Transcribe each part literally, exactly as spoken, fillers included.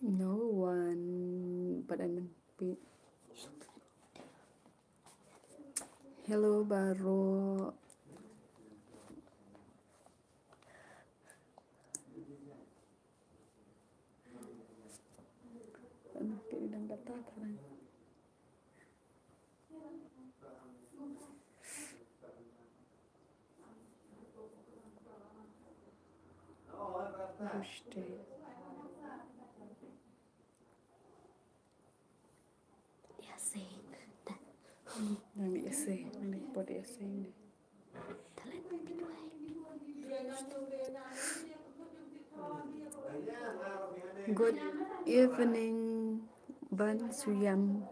No one, but I'm in. Hello, Baro. Nang di essay, nang di pot essay ni. Good evening, Ban Suyam.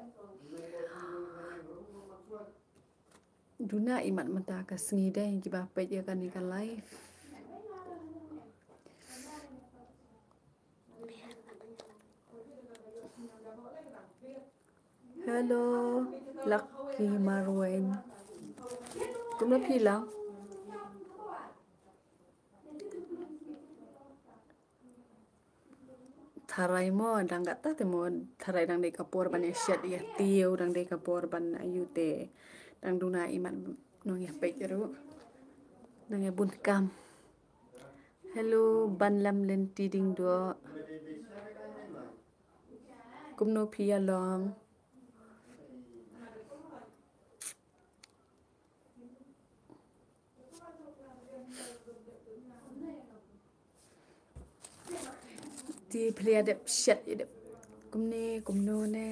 Duna imat mata ka sngi dei kiba peit ïa kane ka live. Hello, Lucky Marwen. Kumno phi lang? Tharai mo, dang katta te mo, tharai dang dei ka por ban ïa shet ïa tiew, dang dei ka por ban ayu te, dang duna imat nong ïa peit ruh. Dang ïa bun kam. Hello, Ban Lam Lynti Ding Duh. Kumno phi ïa long? Te phi la dep shet, ïa dep kumne kumno ne.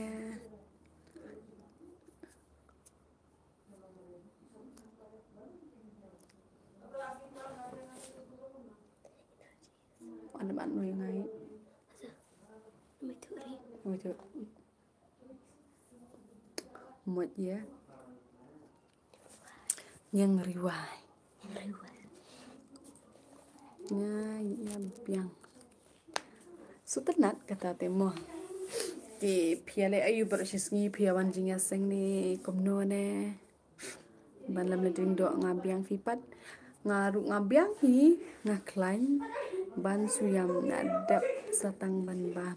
Wan ban nui ngai. Mai tu. Mut ïa. Ngiang riwai. Ngiang biang. Sngewtynnat kata te mo. Te phi ïa leh ayu baroh shi sngi phi ïa wan jingïaseng ne kumno ne. Ban Lam Lynti Ding Duh, nga biang phi pat. Nga ruh nga biang hi, nga khlaiñ. Ban Suyam, nga dep sa tang ban bam.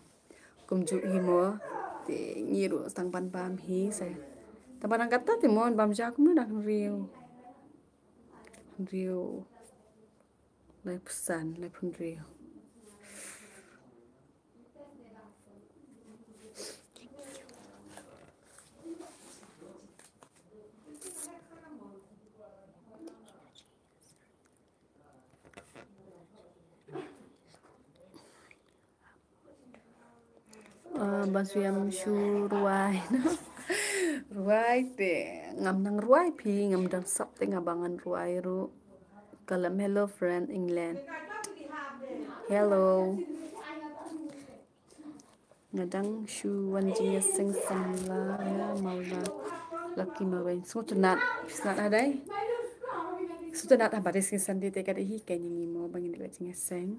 Kumjuh hi mo, te ngi ruh sa tang ban bam hi sa. Tang ban nang katta te mo, bam ja kumno dang hynriew. Hynriew. Laiphew san, laiphew hynriew. Ah, Ban Suyam shu rwai. Rwai te ngam nang rwai phi, ngam dang sap te nga ba ngan rwai ruh. Kalam hello friend England. Hello. Nga dang shu wan jingïaseng samla ïa Maula Lucky Marwen. Sngewtynnat, sngewtynnat ha dei. Sngewtynnat haba dei sngi Sunday te ka dei hi ka ngi mo ba ngin ïa jingïaseng.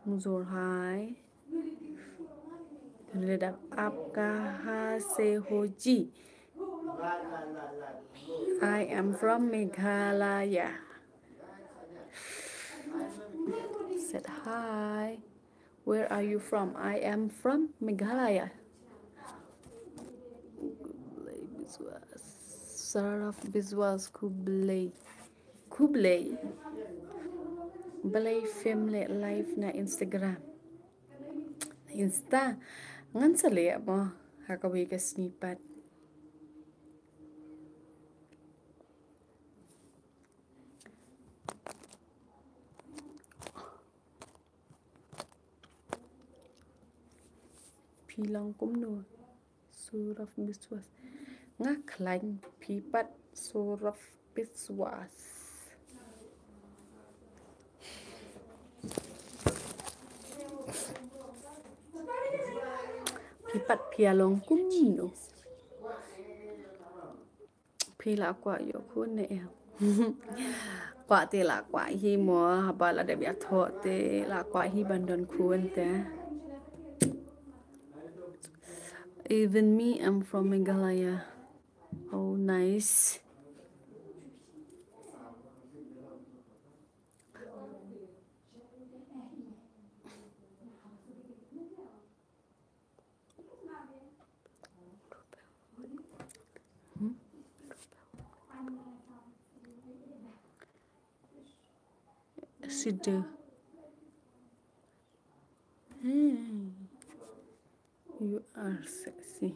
Muzur hai. Ledap apka ha se hoji. I am from Meghalaya. Said hi. Where are you from? I am from Meghalaya. Kublai Biswas. Saraf Biswas Kublai. Kublai. Blai family live na Instagram. Insta. Ngan sa leh mo. Ha kawei ka sngi pat. Phi long kumno? Suraf Biswas. Nga khlaiñ phi pat Suraf Biswas. Phi pat phi ïa long kumno? Phi la kwah ïoh khun ne em? Kwah te la kwah hi mo, haba la dep ïathoh te la kwah hi ban don khun te. Even me, I'm from Meghalaya. Oh, nice. Sida. Hey, you are sexy.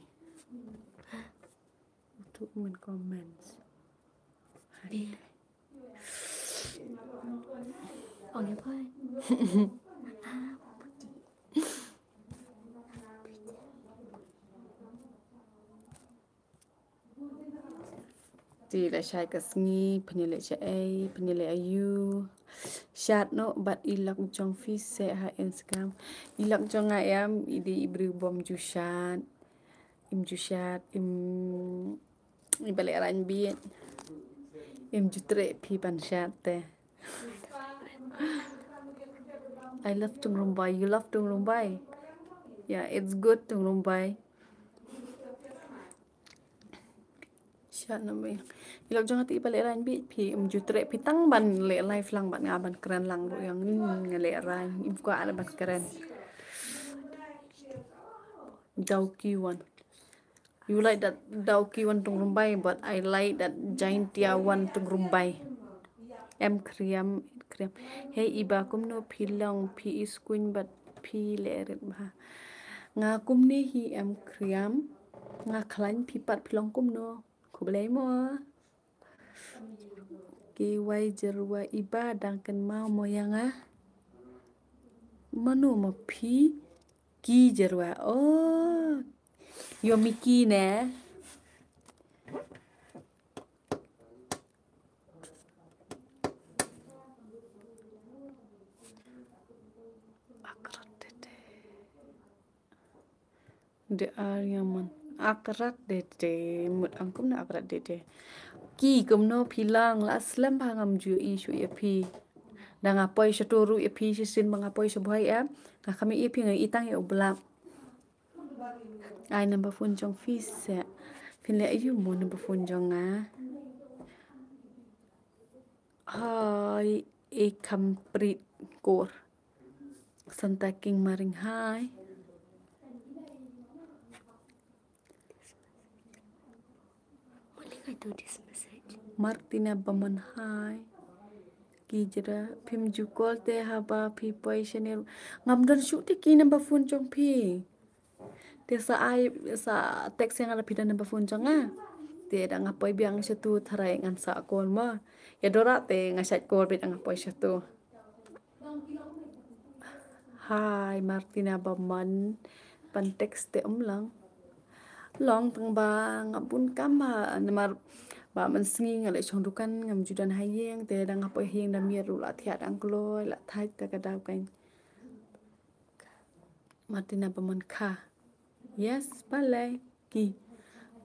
Two women comments. Hi. Ong ïa poi. Te la shai ka sngi, pynïaleh shaei, pynïaleh aïu. Shad noh bad i lok jong phi seh ha Instagram. I lok jong nga em, i dei i briew bym ju shad. Im ju shad, im, iba lehraiñ bit. Im ju treh phi ban shad te. I love Tungrumbai. You love Tungrumbai? Yeah, it's good, Tungrumbai. Shad na me. I lok jong nga te iba lehraiñ bit phi, im ju treh phi tang ban leh live lang bad nga, ban kren lang ruh ïa nga, nga lehraiñ. Im kwah ban kren. Dawki one. You like that Dawki one Tungrumbai, but I like that Jaintia one Tungrumbai. Em Kriam, Kriam. Hey iba, kumno phi long, phi i skuiñ bad phi leh rit bha. Nga kumne hi em Kriam. Nga khlaiñ phi pat, phi long kumno. Khublei mo. Ki wai jerwa iba dang kynmaw mo ïa nga. Mano ma phi? Ki jerwa. Oh. Yo Miki ne. De ar ïa man. Akrat dede, mut angkum na akrat dede. Ki kumno phi lang, la slem bha, ngam ju i shu ïa phi. Da nga poi sha turu ïa phi shisien ba nga poi sha bhoi em. Nga kham ïa phi, nga i tang ïa u blak. Ai number phone jong phi seh. Phin leh aïu mo number phone jong nga. Hai, e kham prit kor. Santa King Maring hai. Only I do this message. Martina Baman hai. Ki jera phim ju call te haba phi poi sha ne. Ngam don shuh te ki number phone jong phi. Te sa ai, sa text ïa nga lada phi don number phone jong nga. Te da nga poi biang shatu tharai ngan sa call mo. Ïa Dora te nga shait call beit da nga poi shatu. Hai Martina Baman, pan text te um lang. Long tang ba nga bun kam ba namar ba mynsngi nga leh shong dukan, ngam ju don ha ïing, te da nga poi ha ïing da miet ruh la thiah dang kloi, la thait ta ka daw kan. Martina Baman kha. Yes, balei ki.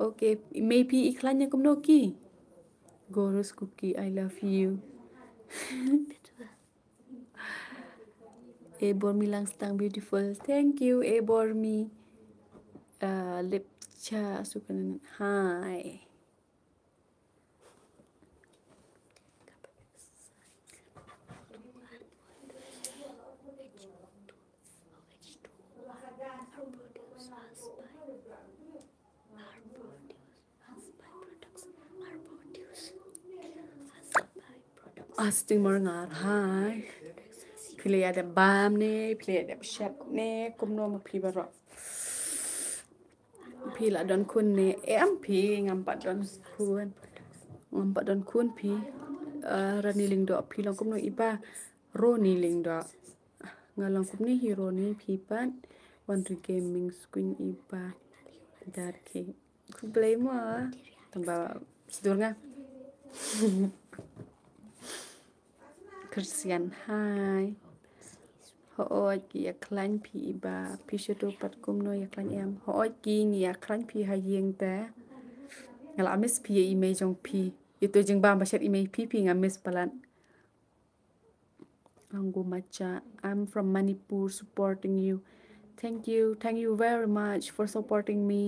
Okay, maybe i khlaiñ ïa kumno ki. Gorus Kuki, I love you. E Bormi Langstang beautiful. Thank you, E Bormi. Uh, Lipcha Sukanan. Hi. Asting mar ngar hai. Phi la ïa dep bam ne, phi la ïa dep shet ne, kumno ma phi baroh. Phi la don khun ne, em phi ngam pat don khun. Ngam pat don khun phi. Uh, Rani Lyngdoh phi long kumno iba. Roni Lyngdoh. Nga long kumne hi Roni phi pat. Wonder Gaming screen iba. Dar ki. Khublei mo. Tang ba sdur nga. Christian hai. Hooid ki ïa khlaiñ phi iba, phi shu tu pat kumno ïa khlaiñ em. Hooid ki ngi ïa khlaiñ phi ha ïing te. Nga la miss phi ïa i mei jong phi. Ïa tu jingbam ba shet i mei phi phi nga miss palat. Anggu Macha, I'm from Manipur supporting you. Thank you. Thank you very much for supporting me.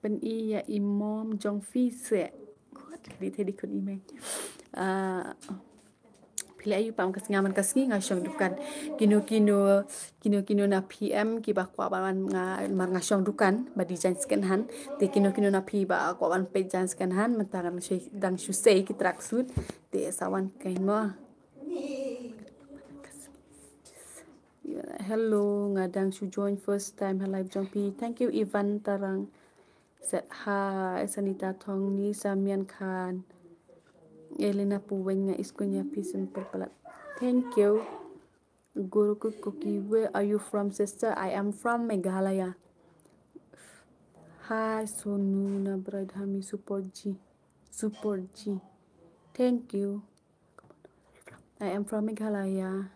Pyni ïa i mom jong phi seh. Khot, di te di khot i mei. Ah, phi leh aïu pat man ka sngi, man ka sngi nga shong dukan. Kino kino, kino kino na phi em kiba kwah ban wan nga, mar nga shong dukan ba design second hand. Te kino kino na phi ba kwah ban peit design second hand, mynta nga dang shu sei ki tracksuit. Te sa wan kein mo. Hello, nga dang shu join first time ha live jong phi. Thank you, Ivan Tarang. Set hi, Sanita Thongni, Samian Khan. Elena Puwen, nga iskunya phi simple palat. Thank you. Guru Kuki, where are you from, sister? I am from Meghalaya. Hi, Sonu, na bride hami support ji. Support ji. Thank you. I am from Meghalaya.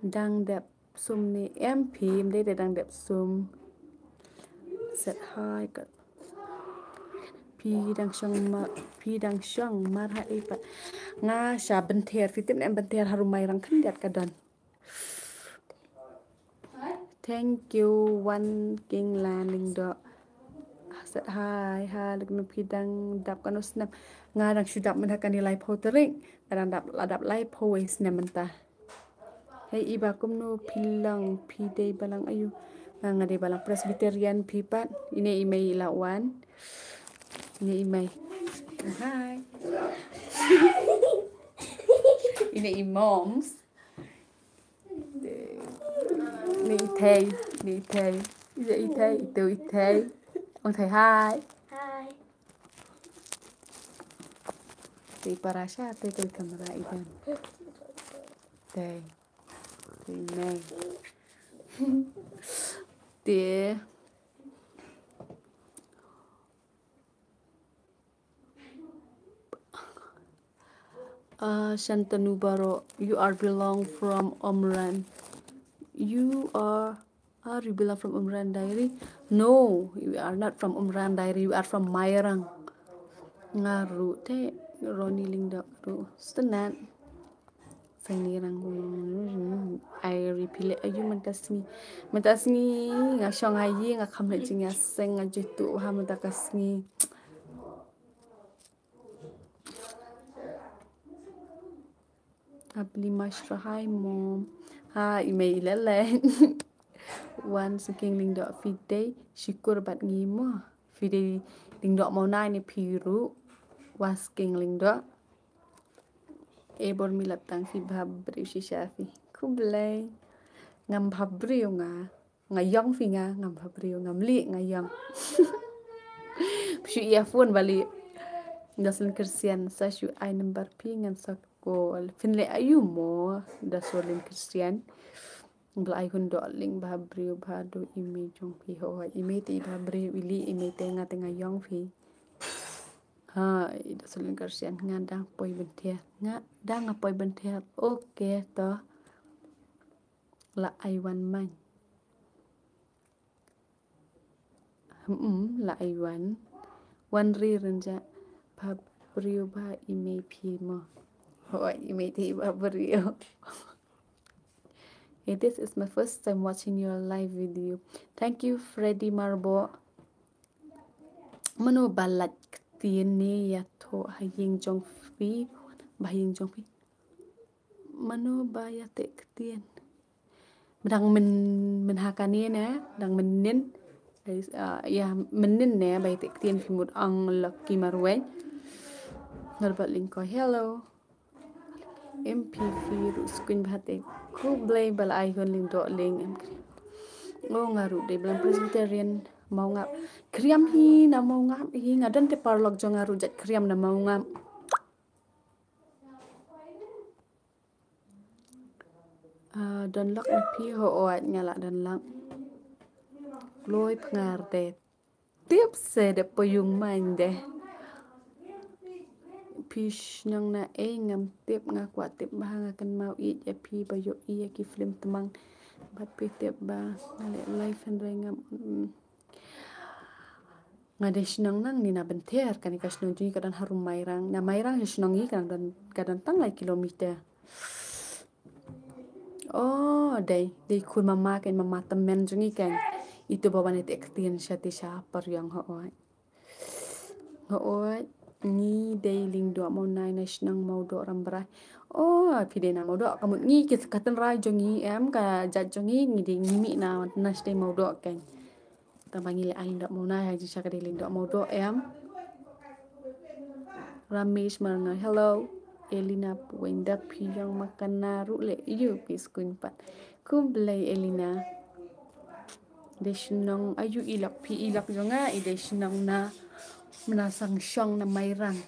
Dang dep sum ne em phi, em dei dang dep sum. Set hi ka. Phi dang shong ma, phi dang shong mar ha ei pat. Nga sha bynter, phi tip ne em bynter harum Mairang khyndiat ka don. Thank you, One King Lan Lyngdoh. Set hi, hi, lek nu phi dang dap kano snem. Nga dang shu dap mynta kane laiphew tarik. Nga dang dap, la dap laiphew wei snem mynta. Hei Iba, kumno phi long, phi dei balang aïu? Nga, nga dei balang Presbyterian, phi pat. Ine i mei la wan. Ine i mei. Hi. Ine i moms. Ni i thei, ni i thei. Ine i thei, itu i thei. Ong thei hi. Hi. Te para sha te, te kamera i dan. Te. Te nei. Te. Uh, Shantanu Baro, you are belong from Umran. You are, are you belong from Umran Diary? No, we are not from Umran Diary. We are from Mairang. Nga ruh te, Ronnie Lyngdoh ruh. Stenat. Seng ni rang. Ai ri phi leh aïu mynta sngi. Mynta sngi nga shong ha ïing, nga kham leh jingïaseng, nga ju tuh ha mynta ka sngi. Abli Mashra, hi mom. Ha, i mei i leh leh. Wan Suking Lyngdoh, phi dei Shukor bad ngi mo? Phi dei Lyngdoh Mawnai ne phi ruh? Wan Suking Lyngdoh. E bor mi lap tang phi bha briew shisha phi. Khublei. Ngam bha briew nga. Nga ïong phi nga, ngam bha briew, ngam lieh nga ïong. Shu ïa phone ba lieh. Da shu leh Christian, sa shu ai number phi ngan sa call. Phin leh aïu mo, da shu leh Christian. Ba la ai hun doh link bha briew bha do i mei jong phi ho. I mei te i bha briew i lieh i mei te nga te nga ïong phi. Ha, i da shu leh Christian nga dang poi bynta. Nga dang nga poi bynta. Okay, to. La ai wan man. Hmm, la ai wan. Wan ri rynja. Bha briew bha i mei phi mo. Hoi, i mei te i bha briew. Hey, this is my first time watching your live video. Thank you, Freddy Marbo. Mano ba lait ktien ne ïathoh ha ïing jong phi, ba ha ïing jong phi. Mano ba ïateh ktien. Dang myn, myn ha kane ne, dang mynnin. Guys, ah, ïa mynnin ne ba ïateh ktien phi mut ong Lucky Marwei. Ngar ba link ko hello. M P V ruh skuin bha te. Khublei ba la ai hun Lyngdoh Lyng em. Oh, nga ruh dei balang Presbyterian Mawngap. Kriam hi na Mawngap hi, nga don te paralok jong nga ruh jait kriam na Mawngap. Ah, don lok na phi ho, oh, nga la don lok. Kloi pngar de. Tip se de payung main de. Phi shnong na ei ngam tip, nga kwah tip bha, nga kynmaw ïeit ïa phi ba ïohi ïa ki film tmang. Bad phi tip ba nga leh live hynrei ngam, mm. Nga dei shnong nangne na Bynthar, kane ka shnong jong ngi ka don harum Mairang. Na Mairang sha shnong ngi ka don, ka don tang lai kilometer. Oh, dei, dei khun mama kan, mama tymmen jong ngi kan. Itu ba wan ïateh ktien sha te sha Pariang, hooid. Hooid, ngi dei Lyngdoh Mawnai na shnong Mawdoh Rambrai. Oh, phi dei na Mawdoh, ka mut ngi ki ka tynrai jong ngi em, ka jait jong ngi, ngi dei ngi mih na, na shnong Mawdoh kan. Tang ba ngi leh ai Lyngdoh Mawnai, ha jingshisha ka dei Lyngdoh Mawdoh em. Ramesh Marngar, hello. Elina Puweng, da phi ïong ma ka na ruh leh ïu phi skun pat. Khublei Elina. Dei shnong aiu i lok phi? I lok jong nga i dei shnong na Mawlai Sangshong na Mairang.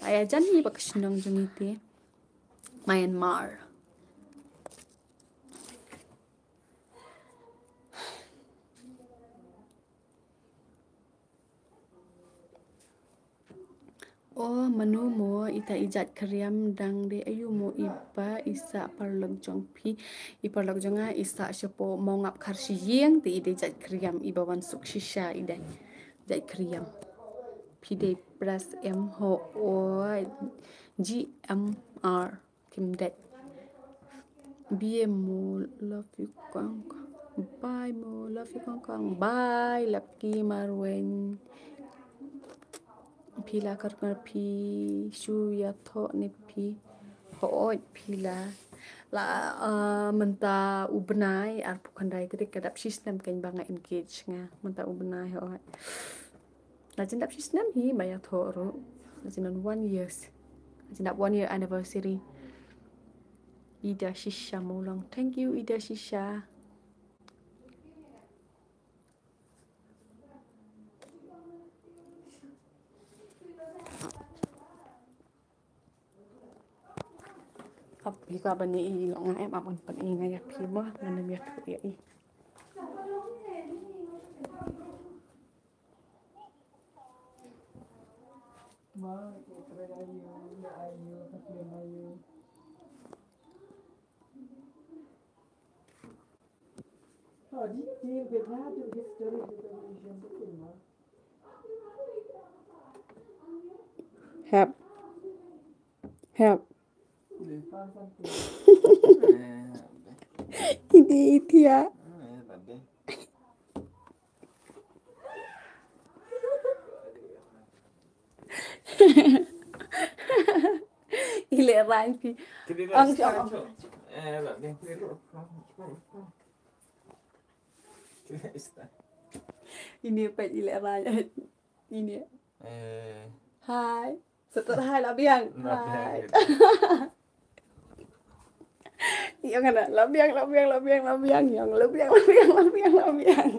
Ai ajan hi ba ka shnong jong i te Myanmar. O mano mo ita i jait khriam dang dei aiu mo i ba i sah paralok jong phi? I paralok jong nga i sah shapoh Mawngap Kharshiing te i dei jait khriam i ba wan suk shisha i dei jait khriam. Phi dei press em ho o G M R. Kim dei. Bye mo love you kong kong. Bye mo love you kong kong. Bye Lucky Marwen. Phi la kar kar phi shu ïa thoh ne phi. Hooid phi la. La mynta u bnai arphew khyndai tarik ka dap shi snem kein ba nga engage nga. Mynta u bnai hooid. La jin dap shi snem hi ba ïa thoh ruh. La jin dap one years. La jin dap one year anniversary. Ida Shisha Molong. Thank you Ida Shisha. Kap pi ka bani i lo nga em apun pan i nga ïa pi mo nga nem ïa pi ïa i. Hep. Hep. Ini itia. Ile ranki. Ang sa. Ini pa ile ranki. Ini. Hai. Setot hai la biang. Hai. Ïa nga la biang la biang la biang la biang ïa nga la biang la biang la biang la biang.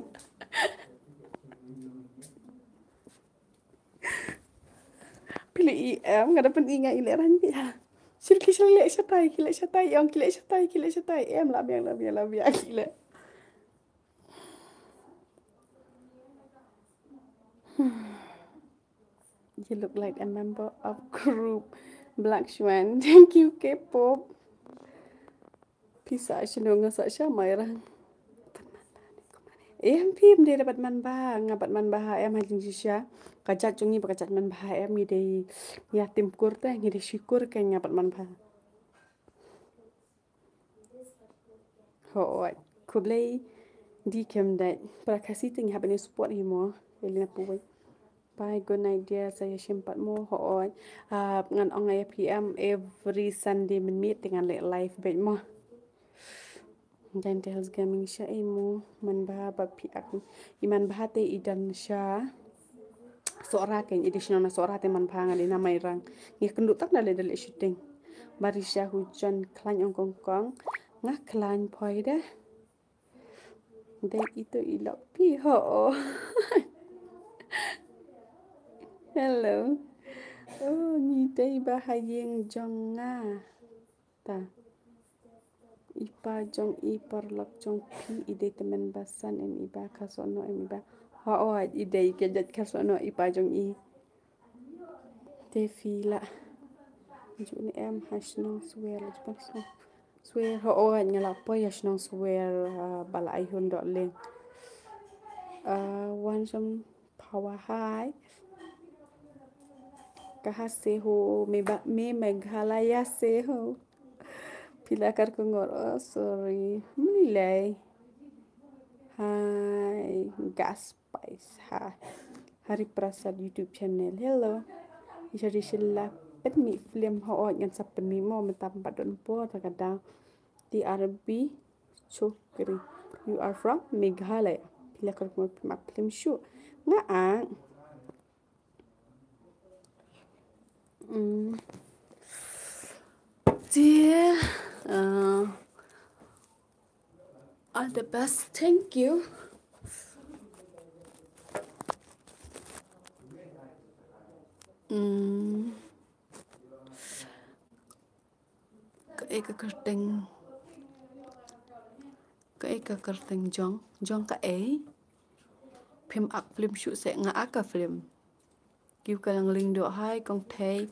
Pili i em nga da pyn i nga ile ran pi ha. Sil ki sil le shatai ki le shatai ïa ki le shatai ki le shatai em la biang la biang la biang ki le. You look like a member of group Black Swan. Thank you, K-pop. Pisa sino nga sa sha mai rang. Em pim de dapat man ba nga bat man ba ha em ha jing shisha. Ka jat jong ngi ba ka jat man ba ha em ngi de ya tim kur te ngi de shikur ke nga bat man ba. Hooid. Khublei di kem dai. Para Khasi te ngi hap ban support hi mo. Elina Puwei. Bye, good night dear. Sa ïa shim pat mo. Hooid. Ah, ngan ong ïa phi em every Sunday mynmiet te ngan leh live bad mo. Jaintia Hills Gaming sha i mo. Man bha ba phi ak. I man bha te i dan sha. Sohra kein i dei shnong na Sohra te man bha nga dei na Mairang. Ngi kynduh tak da leh da leh shooting. Barisha Hujon khlaiñ ong kong kong. Nga khlaiñ phoi da. Dei ito i lok pi ho. Hello. Oh, ngi dei ba ha ïing jong nga. Ta. I pa jong i paralok jong phi i dei tymmen basan em i ba kha sohno em i ba. Ha o i dei ke jait kha sohno i pa jong i. Te phi la. Ju ne em ha shnong Swer la ju pan shnong Swer ha o nga la poi ha shnong Swer ba la ai hun dok leng. Wan shong Phawa hai. Kaha se ho me ba me Meghalaya se ho. Pila kar kongor oh sorry. Mlilai. Hai gas pais ha. Hari Prasad YouTube channel. Hello. Isha di shilla pynmih film ho ngan sa pynmih mo mynta pat don por ta ka daw. T R B Chokri. You are from Meghalaya. Pila kar mo pynmih film shu. Nga ang. Mm. dear. Uh, all the best. Thank you. Mm. Kaei ka kyrteng, kaei ka kyrteng jong, jong kaei? Phim ak film shuh se nga ak ka film. Kiw ka lang ling doh hai kong thei.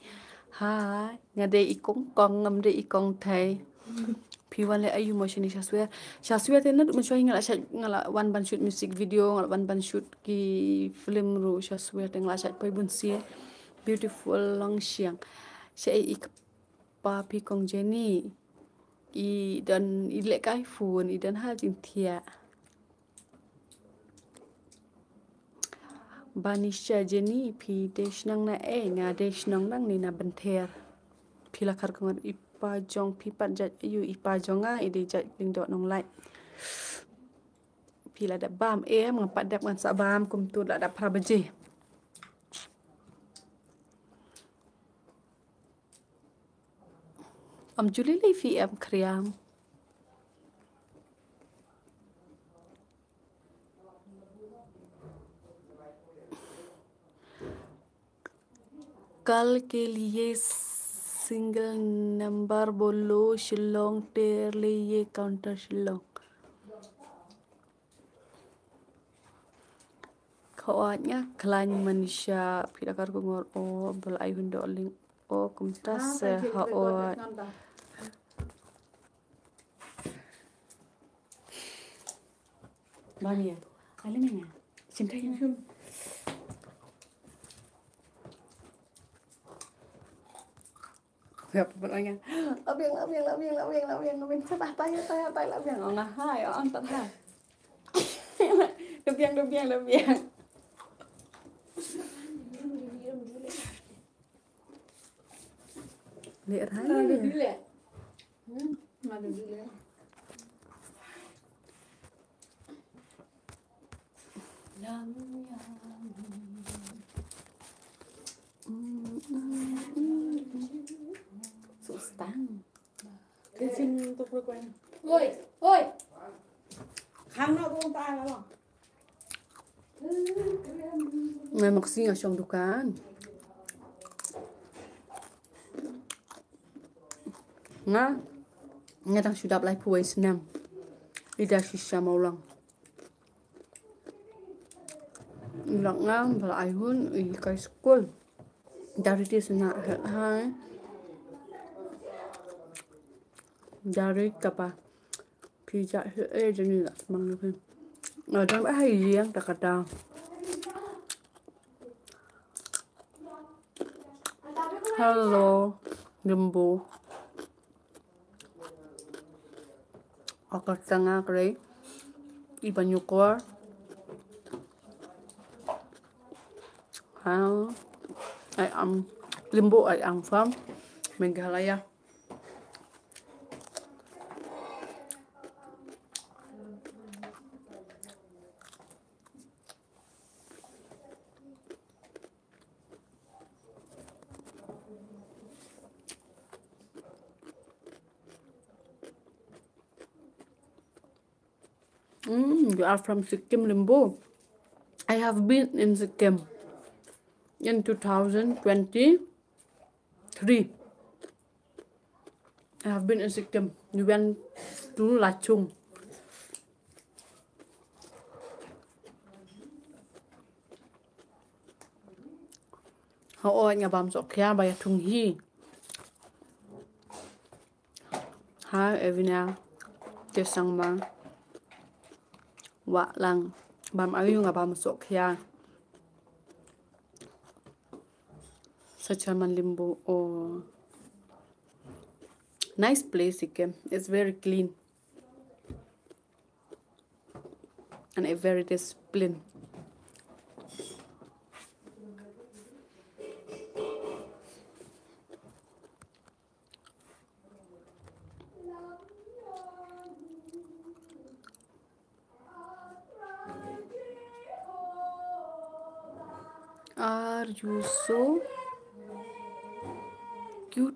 Hai, nga dei i kong kong, ngam dei i kong thei. Phi wan leh aïu mo shane Shaswer? Shaswer te naduh mynshuwa nga la shait, nga la wan ban shoot music video, nga la wan ban shoot ki film ruh Shaswer te nga la shait poi bun sien. Beautiful Longshiang. Shaei i kpa phi kong Jenny? I don, i leh ka iPhone, i don ha jingthiah. Banisha Jenny, phi dei shnong na ei? Nga dei shnong nangne na Benther. Phi la kar kong i pa jong phi pat jait aïu? I pa jong nga i dei jait Lyngdoh Nonglait. Phi la dep bam em? Nga pat dep, ngan sa bam kumto la dep phra baje. Am Julie lei phi em khriam. कल के लिए सिंगल नंबर बोलो, शिलोंग टेर लिए काउंटर शिलोंग। Khawat nga khlaiñ Manisha, phi da kar kongor o, bel ai hun doh link o, kumta se ha o. Bani ya. Alim ya. Cinta ya. Yap, beranya. Labiang, labiang, labiang, labiang, labiang, labiang. Tatah, tatah, tatah, labiang. Oh, ngahai, oh, tatah. Labiang, labiang, labiang. Leh rai. Ada dile. Hmm, ada dile. Lam yang. So stang. Oi, oi. Khang no kong ta la. Ngai maksi nga shong dukan. Nga, nga dang shu dap laiphew wei snem. Ida shisha mawlang. Lak nga bala ai hun i kai skul. Dari ti sna hai. Dari kapa. Phi ja he e jani la mang ni phi. Nga dang ba hai yang ta kata. Hello, Limbu. Aka tanga kre. Iban yukor. Hi, I am Limbu, I am from Meghalaya. Mm, you are from Sikkim, Limbu. I have been in Sikkim in two thousand twenty-three. I have been in Sikkim. We went to Lachung. Hooid nga bam sohkhia ba ïa thung hi. Hi Evina. Te sang ma. Wah lang. Bam ayu nga bam sohkhia. Sa chairman Limbu. Oh. Nice place, Sikkim. It's very clean. And a very disciplined. Are you so cute?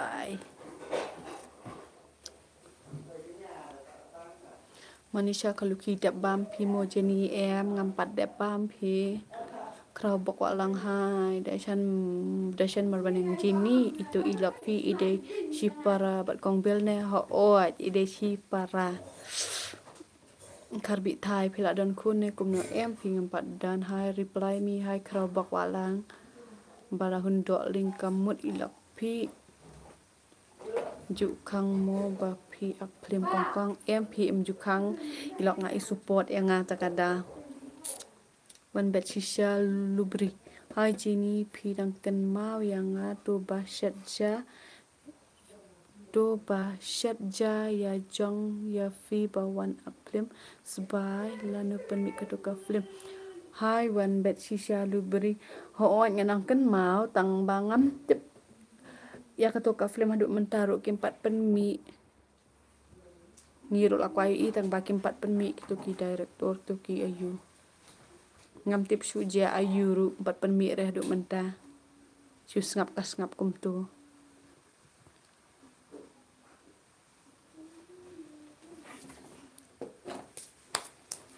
Bye. Manisha Kharlukhi, dep bam phi mo Jenny? Em, ngam pat dep bam phi. Khraw Bok Wahlang, hai, da shan, da shan marban ïa Jenny, itu i lok phi i dei shipara bad Kong Bill ne? Hooid, i dei shipara. Kharbih Thai, phi la don khun ne kumno? Em, phi ngam pat don. Hai, reply me, hai Khraw Bok Wahlang. Ba la hun doh lyngkha mut i lok phi. Ju khang mo ba phi ak phlim kong kong? Em, phi im ju khang, i lok nga i support ïa nga ta ka da. Wan bet shisha lubri. Hai Jenny, phi dang kynmaw ïa nga? To ba shet ja, to ba shet ja ïa jong ïa phi ba wan ak phlim sbai, lano pynmih kato ka phlim. Hai wan bet shisha lubri. Hooid, nga dang kynmaw, tang ba ngam tip ïa kato ka phlim haduh mynta ruh, kim pat pynmih. Ngi ruh la kwah ïohi tang ba kim pat pynmih kito ki director, to ki aiu. Ngam tip shuh jia aiu ruh, kim pat pynmih re haduh mynta. Shu sngap ka sngap kumto.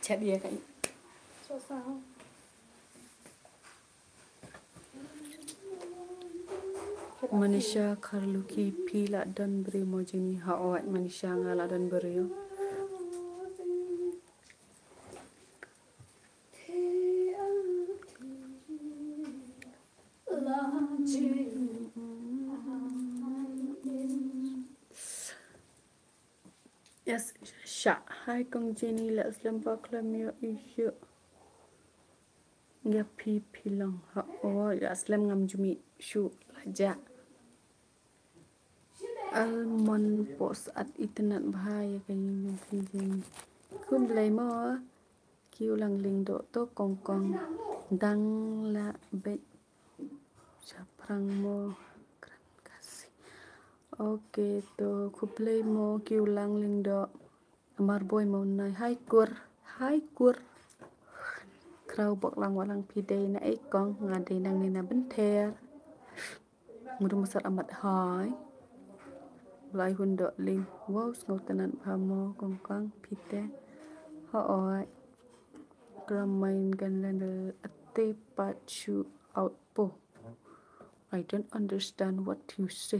Chat ïa ka. Manisha Kharlukhi, phi la don briew mo Jenny? Hooid Manisha, nga la don briew. Yes, sha. Hi, Kong Jenny, la slem ba khlem ïoh issue. Ïa phi phi long ha o, la slem ngam ju mih shuh la ja. Almond post at itynnad bha ïa ka ïing jong phi Jenny. Khublei mo. Kiw lang lyngdoh to Kong Kong. Dang la beit shaphrang mo. Kren Khasi. Ok to khublei mo kiw lang lyngdoh. Amar boi mo nai hai kur. Hai kur. Kraw bok lang walang phi dei na ei Kong nga dei nang ni na benther. Ngudum masar amat hai. Lai hun dok ling. Wow, sngew tynnad bha mo Kong Kong phi te. Ho oi. Kram main gan lendel ate pat shu out po. I don't understand what you say.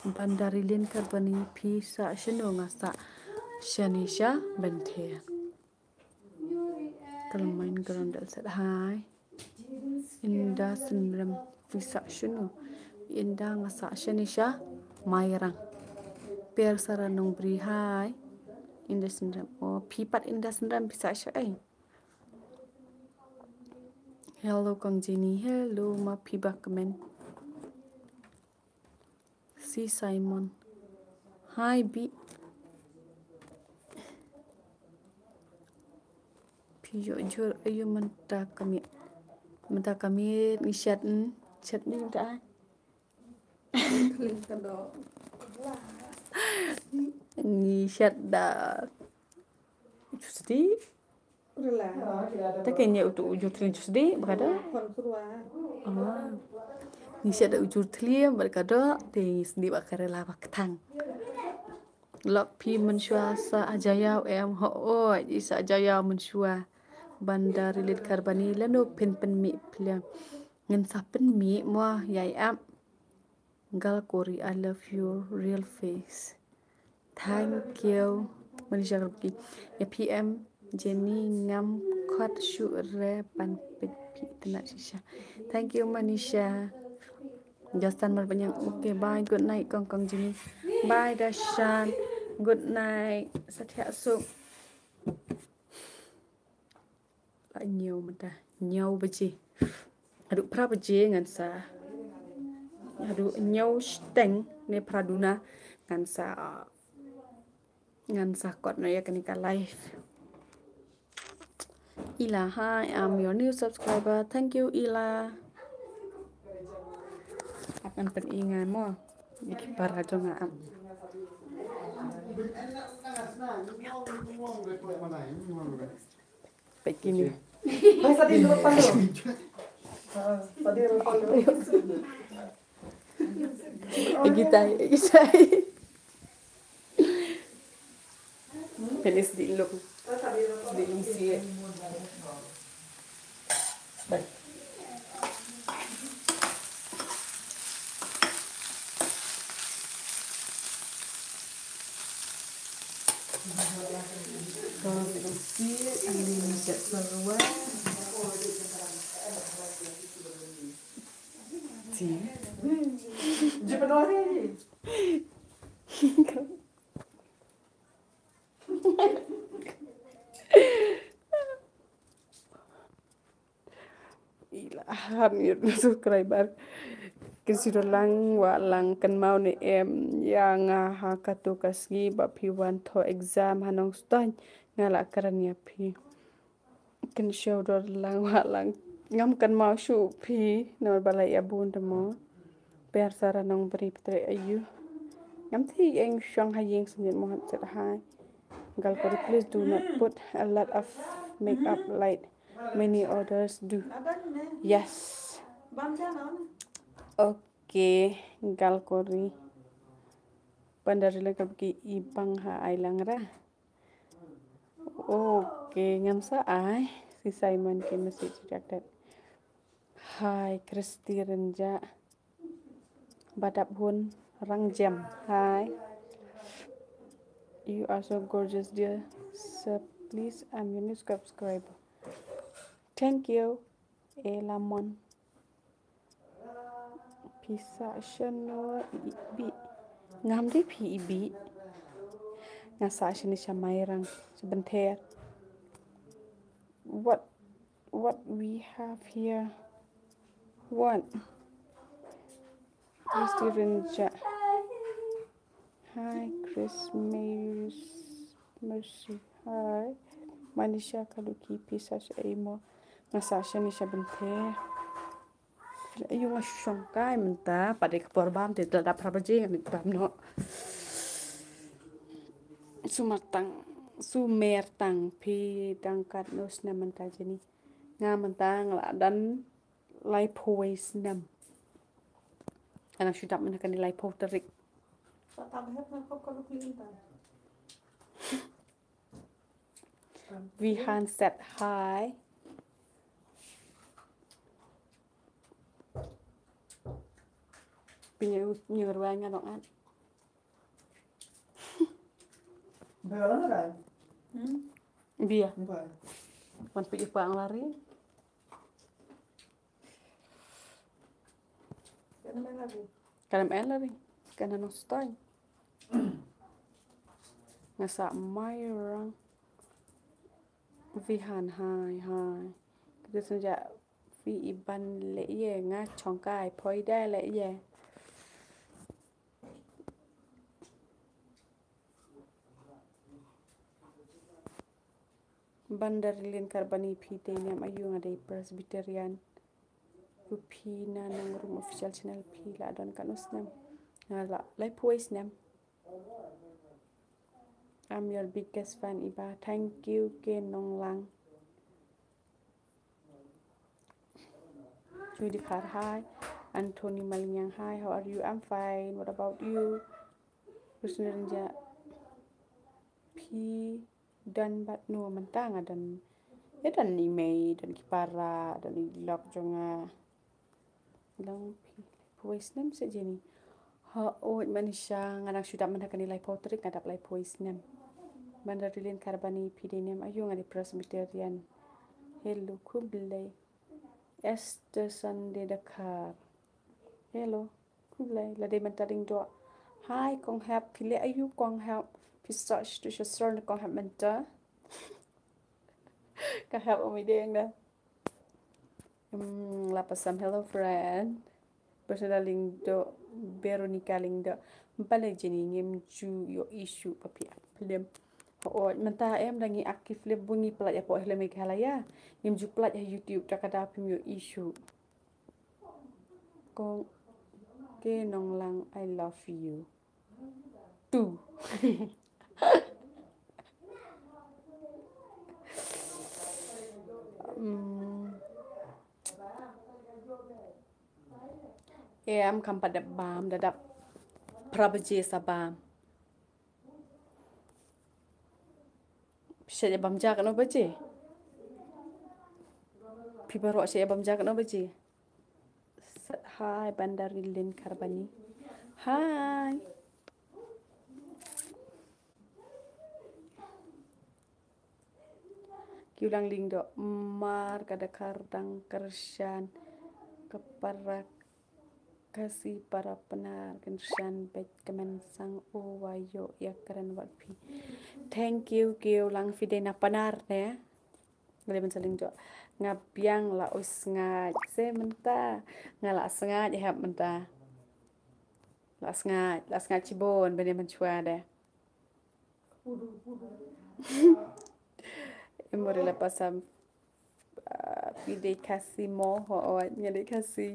Bandari lin karbani phi sa shano nga sa shani sha benther. Kalmain ground dal sat hai. Inda Synrem pisa shunu. Inda nga sa shani sha Mairang. Per Sara Nongbri hai. Inda Synrem. Oh, phi pat Inda Synrem pisa sha ai. Hello Kong Jenny. Hello ma phi ba kmen. Si Simon. Hi bi. Phi ïoh jur ayu mynta ka miet. Mynta ka miet ngi shat, hmm, shat ni mynta ai. Ngi shat da. Just di. Ta ke ñiew utu ujur thli just di ba ka dok. Ah. Ngi sha da ujur thli ba ka dok te ngi sdi ba ka rela ba ka thang. Lok phi mynshuwa sa ajayaw em ho oi i sa ajayaw mynshuwa. Bandari lin karbani lano phin pynmih phi. Ngin sa pynmih mo ïa i ap. Gal Kori, I love your real face. Thank you. Manisha Karbki. Ïa phi em Jenny ngam khot shuh re ban peit phi tena shisha. Thank you Manisha. Dashan Marbaniang. Okay, bye. Good night Kong Kong Jenny. Bye Dashan. Good night. Satya Suk. La ñiew mynta ñiew baje. Haduh phra baje ngan sa. Haduh ñiew shiteng ne phra duna ngan sa. Ngan sa kot noh ïa kane ka live. Ila, hi, I'm your new subscriber. Thank you, Ila. Akan pyn-i nga mo. Ïa ki para jong nga am. Peit kine. Hai, sa di lupa lu. Ah, sa di lupa lu. Egi tai, egi tai. Peit sdih lung. Sdih lung sih. Bye. Because you can see it and then you get further away. See? Ila ham ïa subscriber. Kin shu dor lang, wah lang kynmaw ne em ïa nga ha kato ka sngi ba phi wan thoh exam ha Nongstoiñ, nga la kren ïa phi. Kin shu dor lang, wah lang. Ngam kynmaw shuh phi namar ba la ïa bun te mo. Per Sara Nongbri phi treh aïu. Ngam tip ïeng shong ha ïing sngewbha mo, hap set hai. Gal Kori, please do not put a lot of makeup, like many others do. Yes. Okay, Gal Kori. Bandari lin karbki i bang ha ai lang ra. Okay, ngan sa ai. Si Simon ki message rejected. Hi, Christy Rynjah. Ba dap hun rang jem. Hi. You are so gorgeous, dear. So please, I'm your new subscriber. Thank you. E Lamon. Sa shen no i bi. Ngam dei phi i bi. Nga sa shen sha Mairang, sha Benther. What, what we have here? What? Christy Rinja. Hi, Chris Mayus. Mercy. Hi. Manisha Kaluki, phi sa sha ei mo? Nga sa shen sha Benther. Ayu nga shongkai mynta, pat dei ka por bam te, la dap phra baje ngan bam noh. Sumertang, Sumertang, phi dang katno snem mynta Jenny? Nga mynta nga la don laiphew wei snem. Nga nang shu dap mynta kane laiphew tarik. Vihan said hi. Pynïaid, pynïaid ruh nga dong at. Bia. Wan pynïaid pa ang lari. Kan em lari. Kan nang stoi. Nga sa Mairang. Vihan hi hi. Kata senja phi i ban leh ïa nga shongkai poi da leh ïa. Bandar Lin Karbani, phi dei niam aïu? Nga dei Presbyterian. Ku phi na Nongrum official channel, phi la don katno snem? Nga la laiphew wei snem. I'm your biggest fan, Iba. Thank you, K Nonglang. Judy Khar, hi. Anthony Maliang, hi. How are you? I'm fine. What about you? Personal ja. Phi don bad no mynta? Nga don. Ïa don i mei, don ki para, don i lok jong nga. Long phi laiphew wei snem sa Jenny. Hooid Manisha, nga nang shu dap mynta kane laiphew tarik nga dap laiphew wei snem. Bandar Lin Karbani, phi dei niam aïu? Nga dei Presbyterian. Hello, khublei. Esther Sunday Dkhar. Hello. Khublei, la dei mynta Lyngdoh. Hi Kong Hep, phi leh aïu Kong Hep? Phi sa sha tu sha sor ne Kong Hep mynta? Kong Hep, ym dei ïa nga. Hmm, la pasam, hello friend. Personal Lyngdoh, Veronica Lyngdoh. Balei Jenny ngim ju ïohi shuh ba phi act film? Hooid, mynta em da ngi act ki film, ba ngi pynlait hapoh hi la Meghalaya. Ngim ju pynlait ha YouTube, te ka daw phim ïohi shuh. Kong K Nonglang, I love you too. Hmm. Em, kam pat dep bam, da dap phra baje sa bam. Phi shait ïa bam ja katno baje? Phi baroh shait ïa bam ja katno baje? Hi Bandar Lin Karbani. Hi. Kiwlang Lyngdoh, mar ka Dkhar dang kyrshan, ka para Khasi para Pnar kyrshan beit, kmen sang u wa ïoh ïa kren wat phi. Thank you, Kiwlang, phi dei na Pnar ne? Nga dei Bandar Lyngdoh. Nga biang la u sngaid se mynta. Nga la sngaid hep mynta. La sngaid, la sngaid shibun bad ne mynshwa de. Em, bari la pasam, ah, phi dei Khasi mo? Hooid, nga dei Khasi.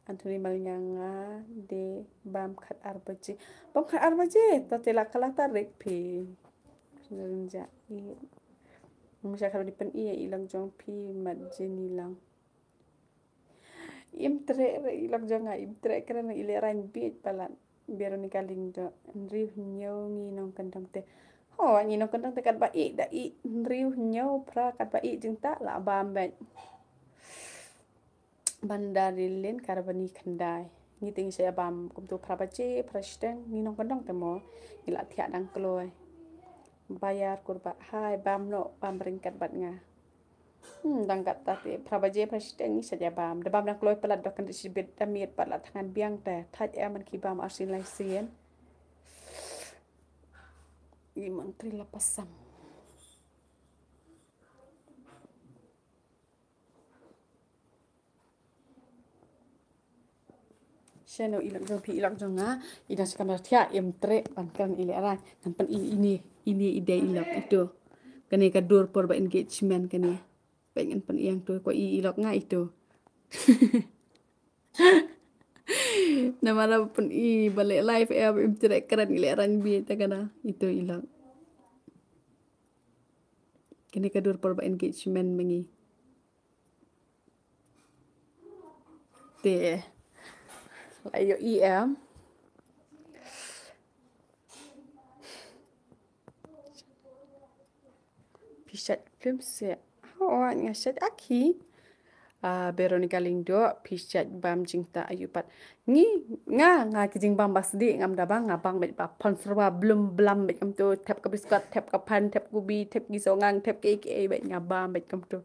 Anthony Maliang, nga dei bam khat ar baje. Bam khat ar baje, to te la kylla tarik phi. Rim ja i. Ym sha khar di pyn-i ïa i lok jong phi, mat Jenny lang. Im treh re i lok jong nga, im treh kren i lehrain bieit palat. Veronica Lyngdoh, hynriew hynñiew ngi nongkyndong te. Ho, ngi nongkyndong te katba ih da ih, hynriew hynñiew phra katba ih jingta la bam beit. Bandar Lin Karbani, khyndai. Ngi te ngi shait bam kumto phra baje, phra shiteng, ngi nongkyndong te mo. Ngi la thiah dang kloi. Bayar Kurbah, hi, bam noh, bam ryngkat bad nga. Hmm, dang kat ta te phra baje phra shiteng ngi sa ja bam. Da bam dang kloi palat dok kan da shibit da miet pat la thngan biang te. Thaj em an ki bam arsien lai sien. Ngi mantri la pasam. Shano ilok jong phi ilok jong nga. Ida sa kamera thia em tre pan kan ile rai. Kan pan i ini ini ide ilok itu. Kane ka dur por ba engagement kane. Peng en pyn iang tu ko i ilok nga itu. Namara pyn i bale live e ap im tirek kran ile ran bi ta kana itu ilok. Kini ka dur por ba engagement mengi. Te. Ayo i em. Phi shait film se. Ho nga shait aki. Ah, Veronica Lyngdoh, phi shait bam jingta ayu pat. Ngi, nga, nga ki jingbam ba sdi ngam da bang, nga bang beit ba pon serwa blum blam beit kam tu, tep ka biskot, tep ka pan, tep kubi, tep ki songang, tep ki ki beit nga bam beit kam tu.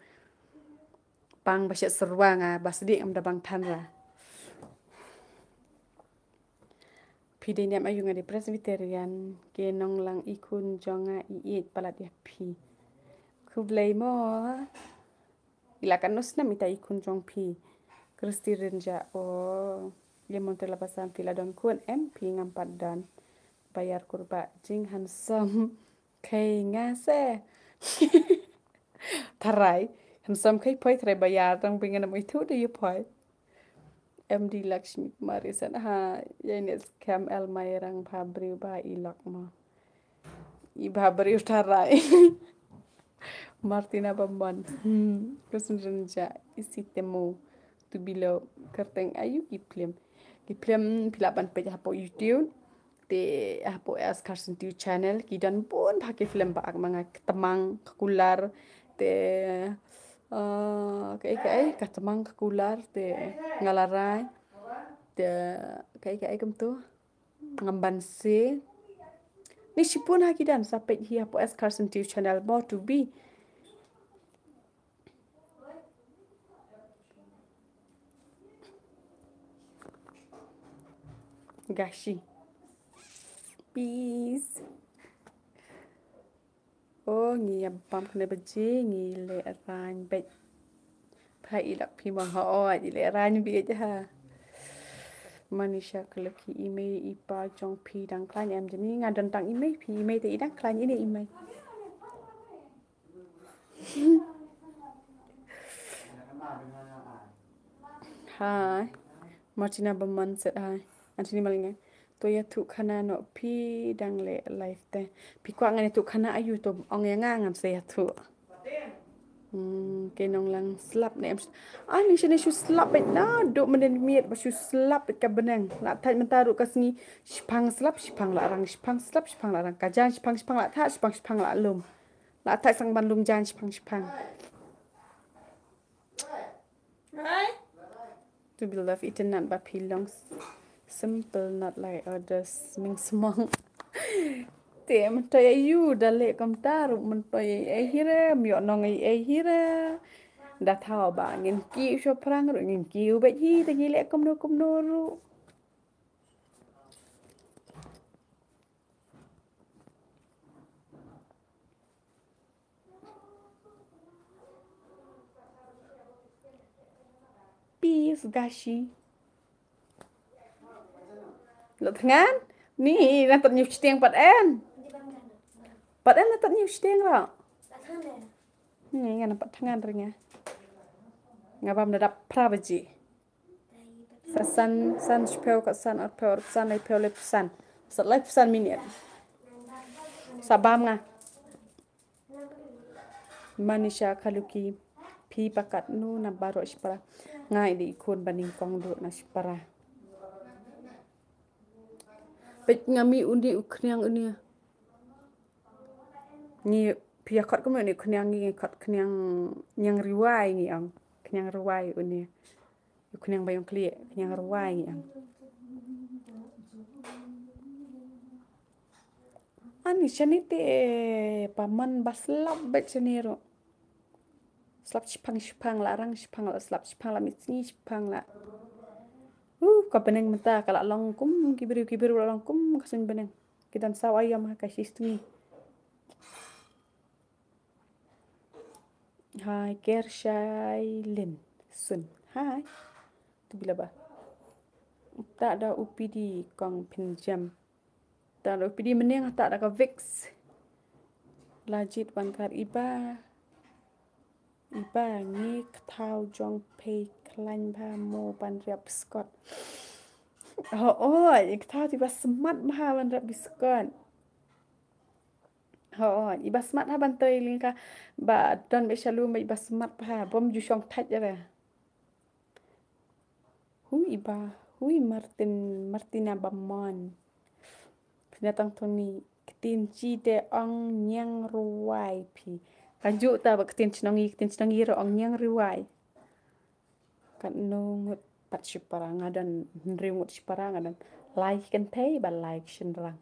Bang ba shet serwa nga ba sdi ngam da bang than ra. Phi dei niam ayu nga dei Presbyterian, ke nong lang i khun jong nga i iet palat ïa phi. Khublei mo. Ila kan nus nam ita i khun jong phi. Kristi Rinja o. Ye mon te la pasan phi la don khun em phi ngam pat don. Bayar kurba jing handsome. Khei nga se. Tharai. Handsome khei poi tharai bayar tang phi ngan nam itu de yu poi. M D Lakshmi Kumari sen ha. Ye ne scam el mai rang pha briew ba i lok mo. I ba briew tharai. Martina Bamon. Hmm. Kusun Renja. Isi temo. Tu bilo kerteng ayu ki film. Ki film phi lah ban peit hapoh YouTube. Te hapoh S Carson Tew channel ki don bun bha ki film ba ak manga Ka Tmang Ka Kular te ah, kaei kaei Ka Tmang Ka Kular te Nga La Rai te kaei kaei kumtu Ngam Ban Se. Ni shibun ha ki don sa peit hi hapoh S Carson Tew channel more to be. Gashi. Peace. Oh, ngi ïa bam kane baje ngi leh rain beit. Pha i lak phi ma ha oi i leh rain beit ha. Manisha Kaluki i mei i pa jong phi dang khlaiñ em jani nga don tang i mei phi i mei te i dang khlaiñ ine i mei. Hai. Martina Bamon said hi. Anthony Malinga. To ïathuh khana noh phi dang leh live te. Phi kwah ngan ïathuh khana ayu to ong ïa nga ngan sa ïathuh. Hmm, ke nong lang slap ne em. Ai ni shane shu slap beit na duk menen miet ba shu slap beit ka bneng. La thait mynta ruh ka sngi shipang slap shipang la rang shipang slap shipang la rang ka jan shipang shipang la thait shipang shipang la lum. La thait sang ban lum jan shipang shipang. Right? To be love iten nat ba phi long s- simple not like others ming smong. Te myntoi ayu da leh kumta ruh myntoi ai hira myo nong ai ai hira. Da thaw ba ngin ki u shophrang ruh ngin ki u beit hi te ngi leh kumno kumno ruh. Peace gashi. Lo thngan ni na tot nyu chitiang pat en. Pat en na tot nyu chitiang ro. Ni nga na pat thngan ringa. Nga bam na dap phra baji. Sa san san shiphew ka san arphew arphew san laiphew laiphew san. Sa laiphew san minit. Sa bam nga. Manisha Kaluki phi pakat nu na baroh shipara. Ngai di ikun baning kong du na shipara. Pek ngami undi u khniang undi. Ngi pia kot kumno ni khniang ngi kot khniang nyang riwai ngi ang khniang riwai uni. Khniang bayong kli khniang riwai ngi ang. Ani shani te paman baslap bet shani ro. Slap shipang shipang la rang shipang la slap shipang la mitsngi shipang la. Uh, ka bneng mynta ka la long kum ki briew ki briew la long kum ka suiñ bneng. Ki don saw aïom ha ka shi sngi. Hai, Ker Shai Lin Sun. Hai. Tu bila ba. Ta da U P D kong pynjem. Ta da U P D mynne ta da ka Vicks. La jied wan kar iba. Iba ngi kthaw jong pei khlaiñ bha mo ban riap biskot. Oh, oh, ngi kthaw ti ba smat bha ban riap biskot. Ho, iba smat ha ban trei lyngka ba don ba shalum ba iba smat ha bom ju shong thait ra. Hu iba, hui Martin, Martina Bamon. Pina tang toni, ktien chi de ong ñiang ruwai phi. Kan ju ta ba ktien chnong i, ktien chnong i ro ong ñiang ruwai. Katno ngut pat shipara nga don, hynriew ngut shipara nga don. Lai kynthei ba lai shynrang.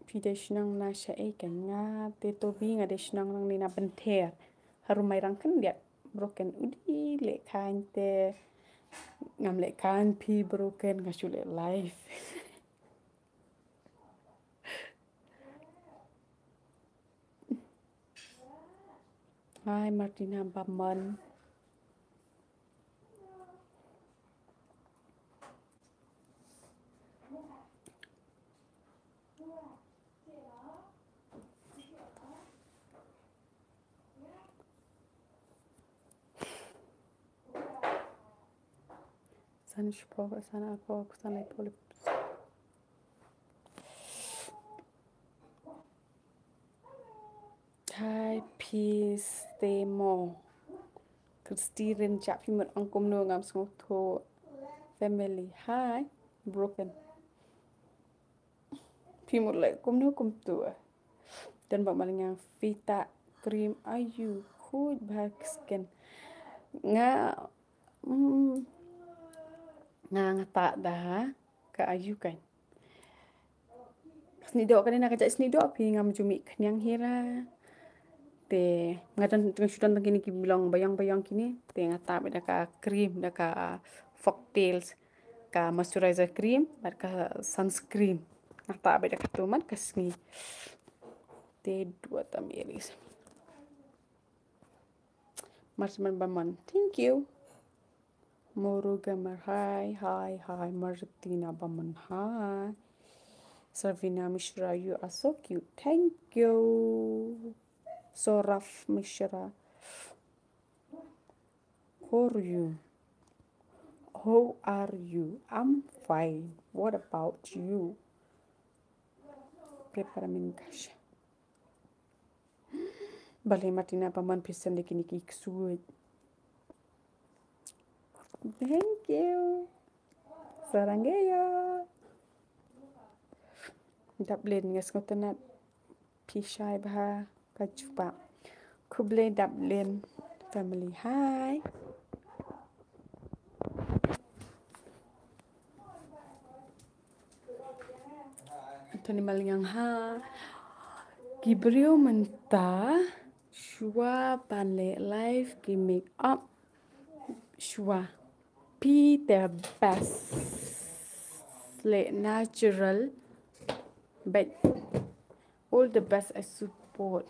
Phi dei shnong na shaei? Ka nga te Tobi nga dei shnong nang ni na Benther. Harum mai rang khyndiat broken udi leh khain te ngam leh khain phi broken nga shu leh live. Hai Martina Bamon. San shipok, san apok, san ipolip. Hi, peace, stay mo. Christy Rin, chap phi mut ong kumno ngam sngewthuh. Family, hi, broken. Phi mut leh kumno kumtu. Dan ba malingang fita cream ayu khuid bha skin. Nga, mm, nga nga ta da ka ayu kan. Snidoh kane na ka jait snidoh phi ngam ju mih khniang hira. Te nga don teng shu don tang kini ki bilong bayong bayong kini. Te nga ta bad da ka cream da ka Fox Tails. Ka moisturizer cream bad ka sunscreen. Nga ta bad da ka tu man ka sngi. Te dua tam iris. Marsiman Baman. Thank you. Moru Gamer, hi, hi, hi. Martina Baman, hi. Savina Mishra, you are so cute. Thank you. Soraf Mishra. Who are you? Who are you? I'm fine. What about you? Prepara min kasha. Bale Martina Baman phi send kini ki ksuid. Thank you. Sarangeyo. Daplin nga sngewtynnat phi shai bha ka jubab. Khublei daplin family. Hi. Anthony Maliang ha. Ki briew mynta shuwa ban leh live ki make up shuwa. Phi the best. Leh natural. But all the best, I support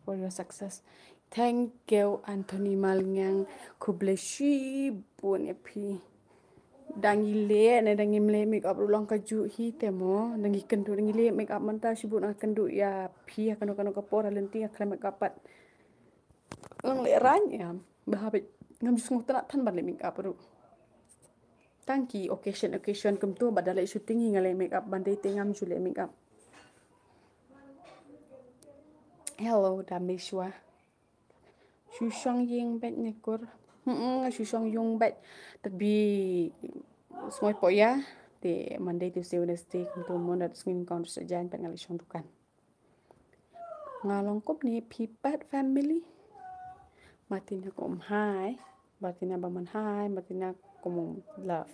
for your success. Thank you, Anthony Malngiang. Khublei shibun ïa phi. Dang i leh ne dang im leh make up ruh long ka juh hi te mo. Dang i kynduh dang i leh make up mynta shibun nga kynduh ïa phi ha kano kano ka por ha lynti nga khlem make up pat. Ngan leh rang ïa. Ba habit ngam ju sngewtynnat than ban leh make up ruh. Tang ki occasion occasion kumtu ba da leh shooting hi nga leh make up ban dei te ngam ju leh make up. Hello Dameshwa. Shu shong ïing bad ne kur. Hmm, nga shu shong ïing bad. Tadbi sngoi po ïa. Te Monday, Tuesday, Wednesday kumtu mon dat sngin kon sa jan bad nga leh shong dukan. Nga long kup ne phi pat family. Martina kum hi. Martina Baman hi. Martina kum love.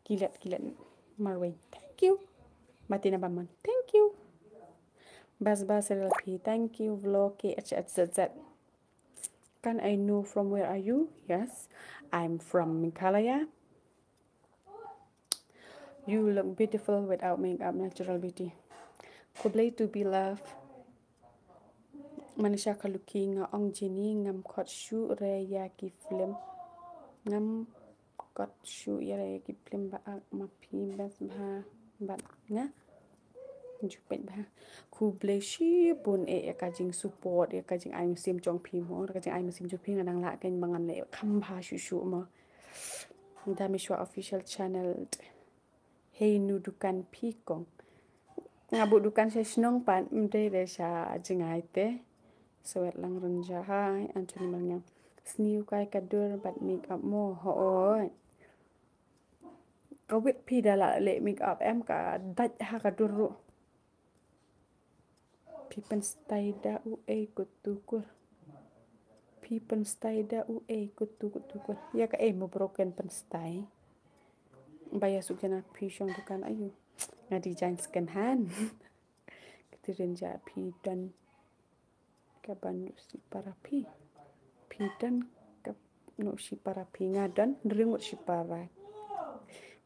Kilat kilat marwei. Thank you. Martina Baman. Thank you. Bas bas L P. Thank you. Vlog K H H Z Z. Can I know from where are you? Yes, I'm from Meghalaya. You look beautiful without makeup, natural beauty. Khublei to be love. Manisha Kaluki, nga ong Jenny ngam khot shuh re ïa ki film. Ngam khot shuh ïa re ïa ki film ba ak ma phi best bha bad nga. Ju peit bha. Khublei shibun eh ïa ka jingsupport, ïa ka jingai mynsiem jong phi mo, ïa ka jingai mynsiem jong phi nga nang lah kein ba ngan leh kham bha shuh shuh mo. Damishwa Official Channel. Hei nu dukan phi kong. Nga buh dukan sha shnong pat, ym dei de sha jngai te. Sawet lang Rynjah, hai Anthony Malngiang. Sniew kai ka dur bad make up mo, hooid. Ka wit phi da la leh make up em, ka dait ha ka dur ruh. Phi pynstai da u ei kut tu kur. Phi pynstai da u ei kut tu kut tu kur. Ïa ka ei mo broken pynstai. Ba ïa suk jana phi shong dukan ayu. Nga design second hand. Kti Rynjah phi don ka ban u shipara phi. Phi don ka no shipara phi, nga don ring u shipara.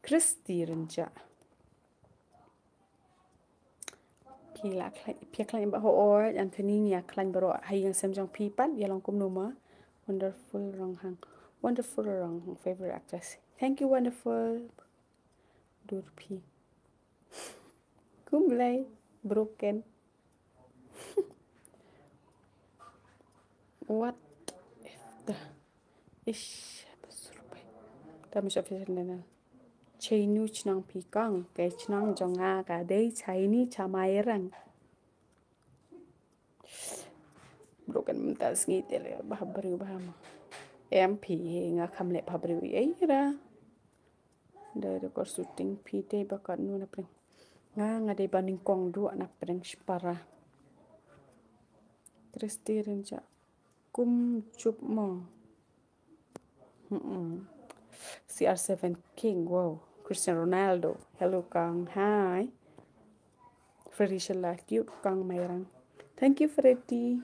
Christy Rynjah. Phi la khlaiñ, phi khlaiñ ba hooid, Anthony ngi ïa khlaiñ baroh ha ïing sem jong phi pat, ïa long kumno ma. Wonderful Ronghang. Wonderful Ronghang, favorite actress. Thank you, wonderful. Dur phi. Khublei, broken. What if the ish, Damish Official Channel. Chainu chnong phi kong, ka chnong jong nga ka dei Chaini Chamairang. Broken mynta sngi te leh bha briew bha ma. Em phi nga kham leh bha briew ei ra. Dei record shooting phi dei ba katno na pdeng. Nga nga dei ba nyngkong duh na pdeng shipara. Christy Rynjah. Kum jup mo. Mm-mm. C R seven King, wow. Cristiano Ronaldo. Hello kong, hi. Freddy Shala, cute kong Mairang. Thank you Freddy.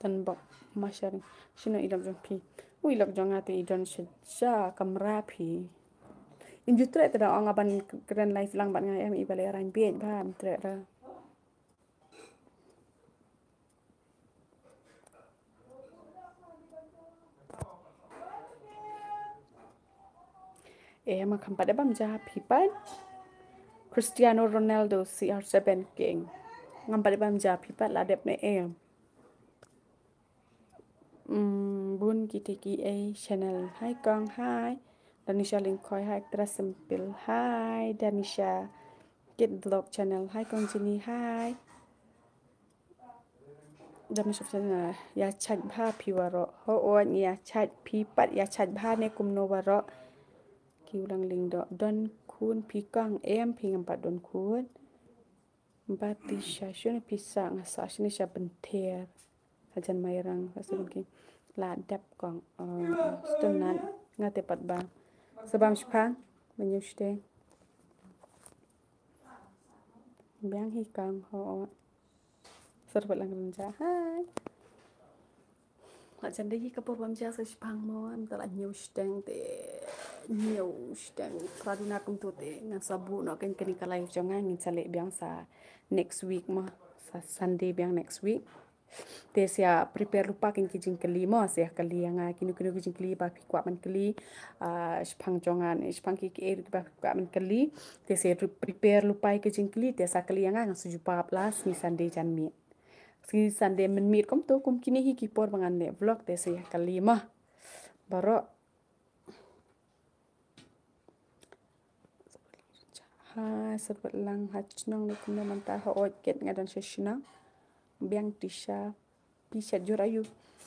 Tan bok masharing. Shino i lok jong phi. U i lok jong nga te i don sha ja kamra phi. Im ju treh te da ong nga ban kren live lang bad nga em, i ba leh rain biej bha im treh ra. Eh, ma kham pat da bam ja phi pat. Cristiano Ronaldo C R seven King. Ngam pat da bam ja phi pat la dep ne em. Mm, bun kiti ki ei channel. Hi kong, hi. Danisha Lyngkhoi, hi. Actress Simple, hi. Danisha Kid Vlog Channel, hi kong Jenny, hi. Danisha Channel, ïa chait bha phi waroh. Hooid, ïa chait phi pat, ïa chait bha ne kumno waroh. Ki u lang lyngdoh, don khun phi kong, em phi ngam pat don khun. Batisha, shano phi sah, nga sah shane sha Bynther. Hajan Mairang, ka Seven King. La dep kong, oh, oh, stunat, nga te pat ba. Sa bam shipang, ba ñiew shiteng. Biang hi kong, hooid. Sir Batlang Rynjah, hi. La jan dei hi ka por bam ja sa shipang mo, em ta la ñiew shiteng te, ñiew shiteng, pra duna kumtu te, ngan sa buh noh kein kane ka live jong nga, ngin sa leh biang sa next week mo, sa Sunday biang next week. Te sa prepare lypa kein ki jingkylli mo, sa kylli ïa nga, kino kino ki jingkylli ba phi kwah ban kylli, ah, shipang jong nga, ne shipang ki ki ei ruh kiba phi kwah ban kylli, te sa prepare lypa ki jingkylli, te sa kylli ïa nga, ngan sa jubab la sngi Sunday janmiet. Sngi Sunday mynmiet kumto, kum kine hi ki por ba ngan leh vlog te sa ïa kylli mo. Baroh. Ha, Sir Batlang, ha chnong ne kumno mynta, hooid ket nga don sha chnong. Biang Tisha, pisa jur ayu.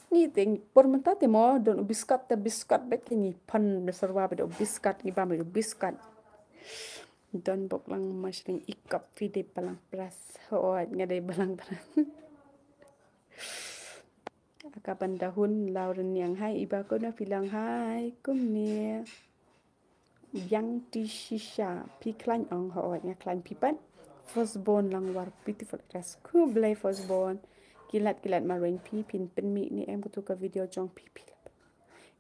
Ni te por mynta te mo, don u biskot te biskot bad ki ni pan de serwa bad u biskot, ngi bam u biskot. Don bok lang mas ring ikop fi de balang pras. Hooid nga dei balang pras. Aka ban da hun Lauren Niang hai, iba ko na phi lang hai kumne. Biang Ti Shisha, phi khlaiñ ong, hooid nga khlaiñ phi pat. Firstborn Langwar, beautiful actress. Khublei Firstborn. Kilat kilat marweiñ phi, phin pynmih ne em katu ka video jong phi phi.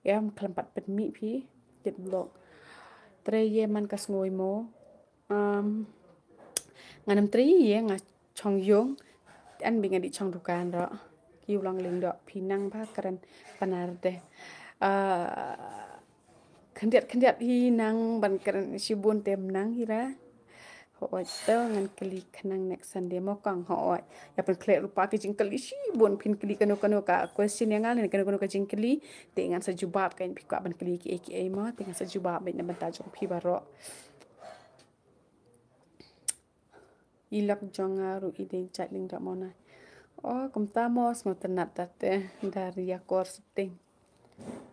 Em khlem pat pynmih phi. Kit vlog. Trei ye man ka sngi mo. Um, ngan ym trei ye, nga chong yung. An bi nga di chong dukan ro. Ki u long ling dok phi nang ba kren panar de. Ah, khyndiat khyndiat hi nang ban kren shibun te ym nang hi ra. Hooid te ngan kylli khnang next Sunday mo kong, hooid. Ïa pynkhleh ruh pat ki jingkylli shibun, phin kylli kano kano ka question ïa nga lane kano kano ka jingkylli. Te ngan sa jubab, kan phi kwah ban kylli kiei kiei mo, te ngan sa jubab beit na bynta jong phi baroh. I lok jong nga ruh i dei jait lyngdoh mo na. O kumta mo, sngewtynnat da te, da ri akor shooting.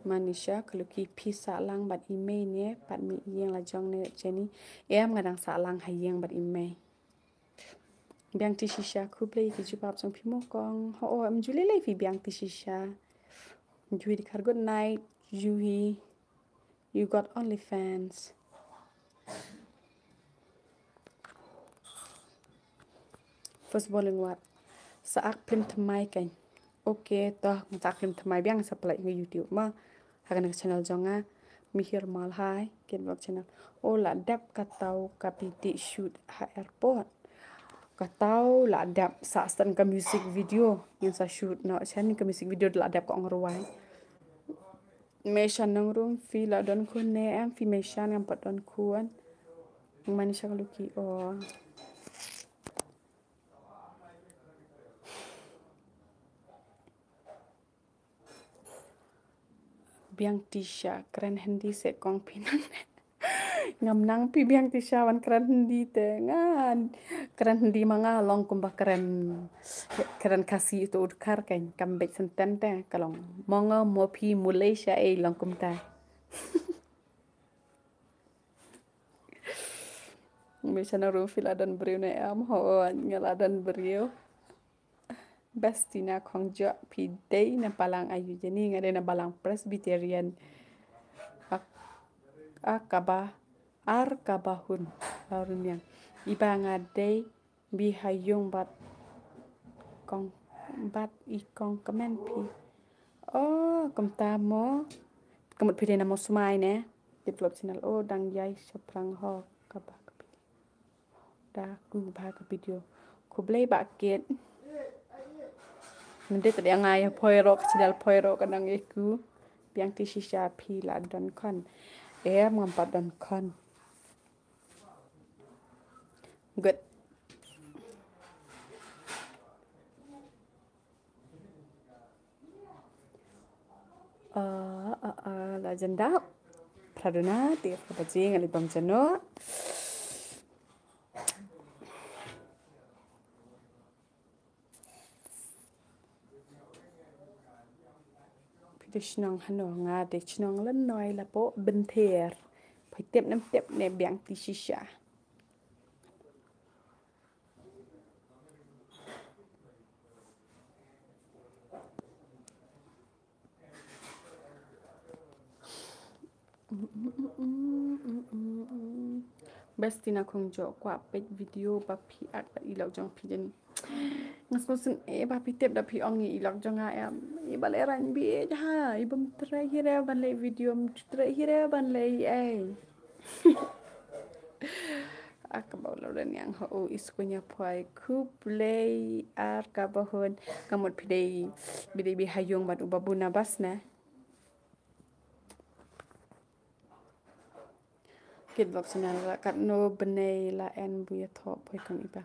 Manisha Kaluki, phi sah lang bad i mei ne, pat mih ïing la jong ne Jenny. Em, nga dang sah lang ha ïing bad i mei. Biang Ti Shisha, khublei ki jubab jong phi mo kong. Hooid, em ju lei lei phi Biang Ti Shisha. Juhi Dkhar, good night. Juhi. You got OnlyFans. Firstborn Langwar. Sa ak phim thymmai kan. Okay, to, sa ak phim thymmai biang sa pynlait ha YouTube mo. Ha kane ka channel jong nga. Mihir Malhai, Kit Vlog Channel. O la dep ka tau ka phi dei shoot ha airport. Ka tau la dep sa stan ka music video. Ngin sa shoot noh shen ka music video la dep ka ong rwai. Meisha Nongrung, phi la don khun ne em, phi Meisha ngam pat don khun. Manisha Kaluki, o. Biang Ti Shisha, kren Hindi se kong phi nang. Ngam nang phi Biang Ti Shisha ban kren Hindi te. Nga kren Hindi ma nga long kumba kren, kren Khasi to u Dkhar kan, kam beit senten te ka long. Mo nga mo phi Malaysia ei long kumta. Meisha Nongrung, phi la don briew ne em, hooid nga la don briew. Bestina Khongjoh, phi dei na balang aïu? Jenny, nga dei na balang Presbyterian. Ak-, akaba, ar kaba hun, Lauren Niang. Iba nga dei bi ha ïung bad kong, bad i kong kmen phi. O, kumta mo. Ka mut phi dei na Mawsmai ne. Develop channel. O, dang ïai shaphrang ho kaba ka phi. Da ku ba ka video. Khublei Bah Kit. Mynta te dei nga ïa poi rok, channel poi rok ka nang ïa ku. Biang Ti Shisha, phi la don khun? Em, ngam pat don khun. Good. Ah, ah, ah, la jan dap. Phra duna, te phra baje, nga leit bam jano. Phi dei shnong hano? Nga dei shnong Lynnoy, Lapoh Bynther. Phi tip ne ym tip ne Biang Ti Shisha? Bestina Khongjoh, kwah peit video ba phi ak bad i lok jong phi, Jenny. Nga sngewsynei ba phi tip da phi ong i lok jong nga em. I ba leh rang bieit ha, i bym trei hi re ban leh video, ym trei hi re ban leh ei. Akaba u Lauren Niang, ho u i skunya poi. Khublei ar kaba hun. Ka mut phi dei, phi dei bi ha ïung bad u Babu Nabas ne. Kit Vlog Channel, la katno bnai la en bu ïathoh poi kong iba?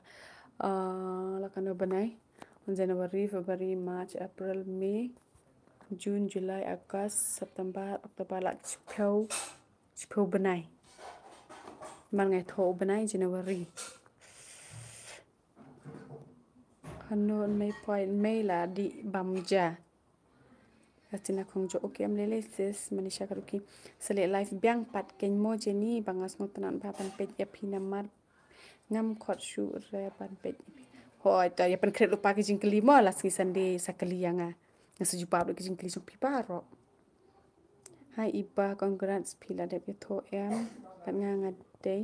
Ah, la katno bnai? January, February, March, April, May, June, July, August, September, October, la shiphew, shiphew bnai. Man nga ïathoh u bnai January. Hano yn mei poi, yn mei la dih bam ja. Justina Khongjoh, okay, ym lei lei sis. Manisha Kaluki, sa leh live biang pat keiñ mo Jenny, ba nga sngewtynnat bha ban peit ïa phi namar ngam khot shuh re ban peit ïa phi. Hooid, to ïa pynkhreh lypa ki jingkylli mo, la sngi Sunday sa kylli ïa nga. Nga sa jubab da ki jingkylli jong phi baroh. Hi Iba, congrats, phi la dep ïathuh em? Bad nga nga dei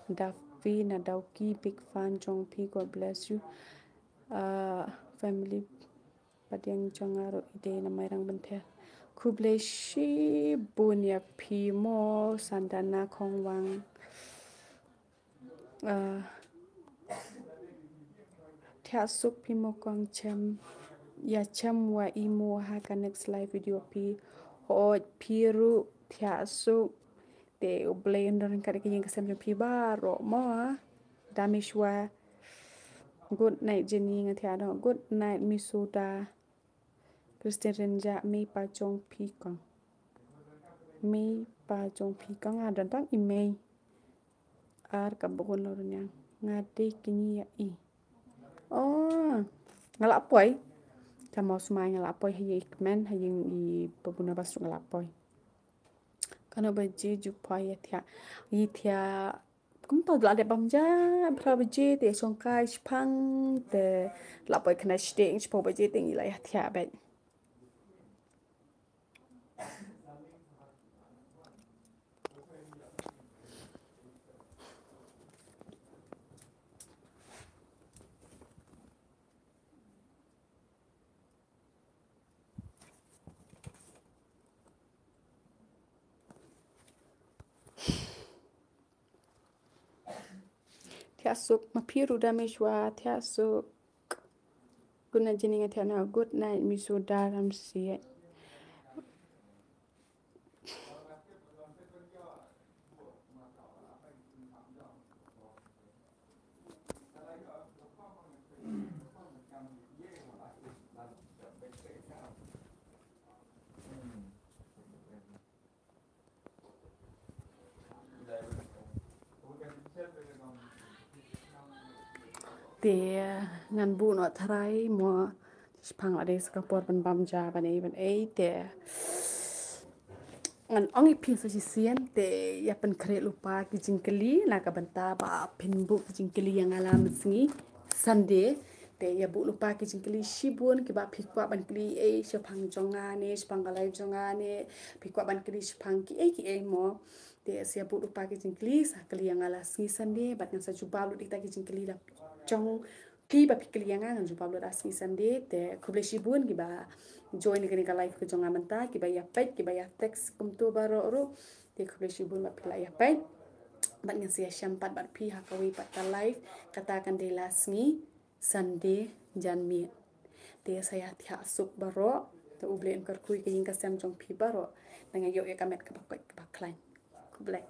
Daffy na Dawki, big fan jong phi, God bless you. Uh, family padiang jong nga ruh i dei na Mairang Benthel. Khublei shibun ïa phi mo Sandana Khongwang. Uh, thiah suk phi mo kong, chem ïa chem wa i mo ha ka next live video phi. Hooid phi ruh thiah suk. Te U Blei un don ryngkat ïa ka ïing ka sem jong phi baroh mo. Damishwa. Good night Jenny, nga thiah noh. Good night Misuda. Christian Renja, mei pa jong phi kong. Mei pa jong phi kong, nga don tang i mei. Ar ka bun lo rnyang. Nga dei kñi ïa i. Oh, nga la poi. Ka mau smai nga la poi ha i kmen, ha i ba bun ba suk nga la poi. Kano baje ju poi ïa thiah. Ïa thiah. Kumta la dep bam ja, phra baje te shong kai shipang te la poi khnai shiteng, shipang baje te ngi la ïa thiah bad. Thiah suk, ma phi ruh Damishwa, thiah suk. Good night Jenny, nga thiah noh. Good night Misuda Ramsiej. Te ngan buh noh tharai mo, shipang la dei sa ka por ban bam ja ban ei ban ei te. Ngan ong ïa phi sa shisien te ïa pynkhreh lypa ki jingkylli na ka bynta ba phin buh ki jingkylli ïa nga la mynsngi Sunday. Te ïa buh lypa ki jingkylli shibun kiba phi kwah ban kylli ei shaphang jong nga ne shaphang ka live jong nga ne phi kwah ban kylli shaphang kiei kiei mo. Te sa ïa buh lypa ki jingkylli sa kylli ïa nga la sngi Sunday bad ngan sa jubab lut ïa kita ki jingkylli la jong phi ba phi kylli ïa nga ngan jubab lut la sngi Sunday. Te khublei shibun kiba join ïa kane ka live ka jong nga mynta, kiba ïa peit, kiba ïa text kumto baroh ruh. Te khublei shibun ba phi la ïa peit. Bad ngan sa ïa shem pat bad phi ha kawei pat ka live, kata kan dei la sngi Sunday janmiet. Te sa ïa thiah suk baroh. Te U Blei un kyrkhu ïa ka ïing ka sem jong phi baroh. Ngan ïa ïoh ïa ka met kaba koit kaba khlaiñ. Khublei.